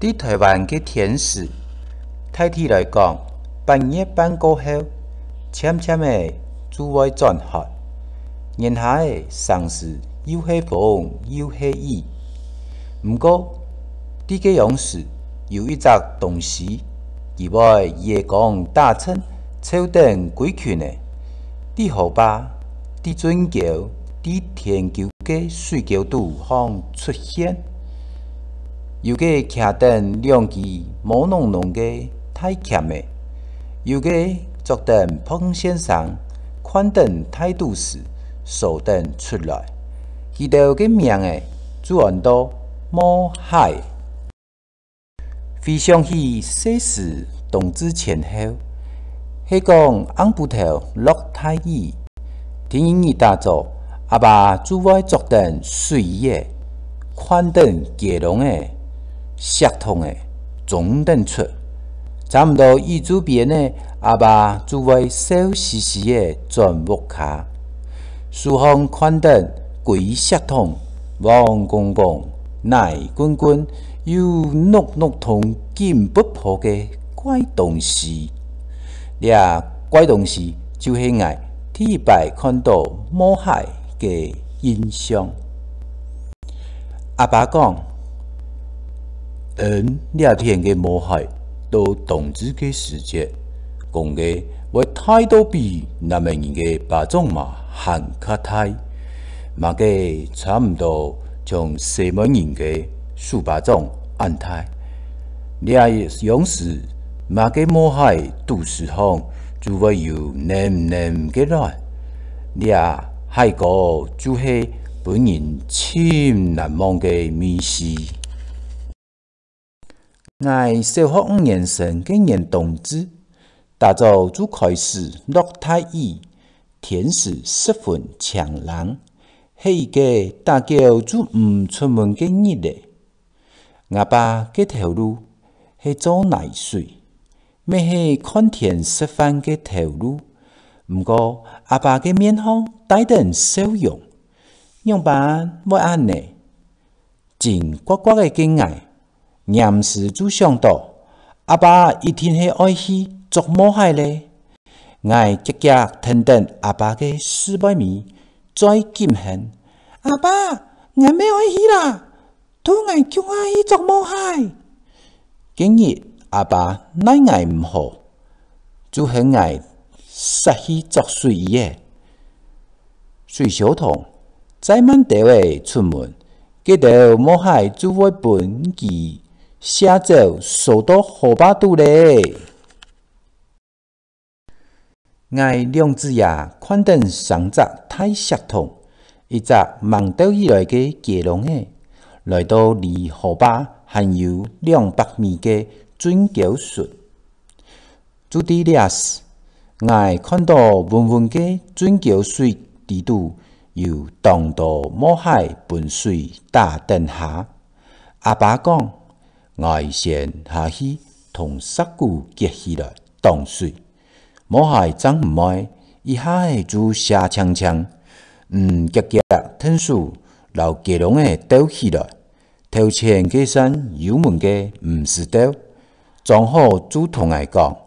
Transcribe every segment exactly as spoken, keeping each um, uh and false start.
在臺灣个天時，大體來講，八月半過後，漸漸仔就會轉寒。年下仔常時又係風又係雨。毋過，在該央時，有一隻東西，佢會夜光打襯，湊等歸群仔，在河壩、在圳溝、在田坵个水溝肚項出現。 有个擎等兩支毛濃濃个大鉗仔，有个著等膨線衫，擐等大肚屎，趖等出來。佢兜个名仔就安到毛蟹。回想起細時冬至前後，係講暗晡頭落大雨， 第二日打早，阿爸就會著等水衣仔，擐等雞籠仔、錫桶仔，衝等出。差毋多雨就變仔，阿爸就會笑嘻嘻仔轉屋下。手項擐等歸錫桶，黃光光、泥滾滾，又綠綠通緊噗泡个怪東西。這怪東西就係𠊎 第一擺看到毛蟹个印象。阿爸講：「嗯，這片个毛蟹到冬至个時節，公个會大到比男仔人个巴掌嫲還較大，嫲个差毋多像細妹人个手巴掌恁大。這央時，嫲个毛蟹肚屎項就會有淰淰个卵。這蟹膏就係分人盡難忘个味緒。」𠊎小學五年生該年冬至，打早就開始落大雨，天時十分清冷，係一個打狗就毋出門个日仔。 吾爸个頭路係做泥水，乜係看天食飯个頭路。毋過，阿爸个面項帶等笑容，仰般會恁呢？精刮刮仔个𠊎，黏時就想到，阿爸一定係愛去捉毛蟹咧。𠊎遽遽跈等阿爸个屎背尾，嘴緊喊：「阿爸，𠊎乜愛去啦！ 渡𠊎共下去捉毛蟹。」該日阿爸奈𠊎毋何，就喊𠊎煞去著水衣仔。水消淌，載滿兜仔出門，該兜毛蟹就會分佢瀉走，趖到河壩肚咧。 𠊎兩子爺擐等三隻大錫桶，一隻吂鬥起來个雞籠仔，來到離河壩還有兩百米个圳溝脣。就在這時，𠊎看到渾渾个圳溝水底肚有當多毛蟹分水打等下。阿爸講：「𠊎先下去同石牯結起來擋水。」 毛蟹正毋會一下仔就瀉淨淨，你遽遽𢯭手摎雞籠仔鬥起來，頭前該扇有門个毋使鬥，裝好就同𠊎講。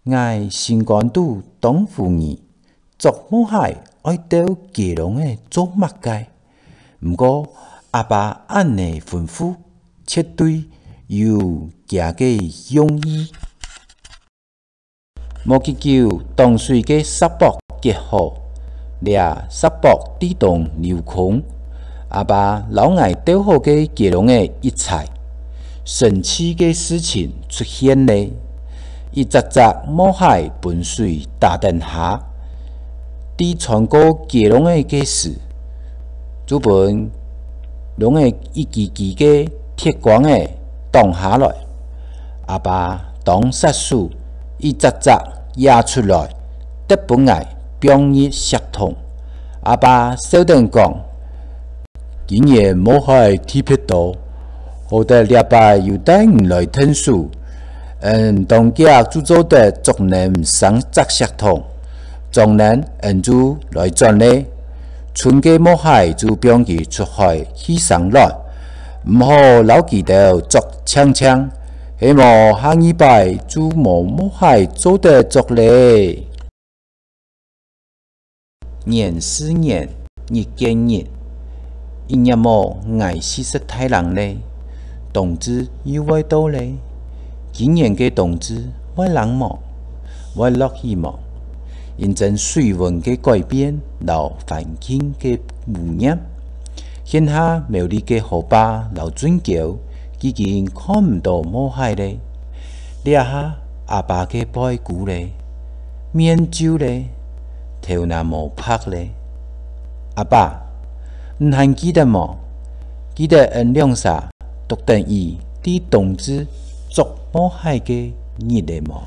𠊎心肝肚當狐疑，捉毛蟹愛鬥雞籠仔做麼个？毋過阿爸恁呢吩咐，絕對有厥个用意。 無幾久，擋水个石駁結好，這石駁在當鏤空，阿爸摎𠊎鬥好个雞籠仔一扯，神奇个事情出現咧！一隻隻毛蟹分水打等下，在穿過雞籠仔个時，就分 攏係一支支个鐵管仔擋下來。阿爸當煞手，一隻隻掖出來，擲分𠊎放入錫桶。阿爸笑等講：「今年毛蟹特別多，好得這擺有帶你來𢯭手，嗯，當遽就做得捉淰三隻錫桶，捉淰，嗯，就來轉咧。」 賰个毛蟹就放佢出海去生卵，毋好摎佢兜捉淨淨，係無下二擺就無毛蟹做得捉咧。年四年，日見日，一月無，𠊎四十大零咧，冬至又會到咧。今年个冬至會冷無？會落雨無？因爭水溫个改變摎環境个污染， 現下苗栗个河壩摎圳溝已經看毋到毛蟹咧。這下阿爸个背痀咧，面皺咧，頭那毛白咧。阿爸，你還記得無？記得恩兩儕獨等於在冬至捉毛蟹个日仔無？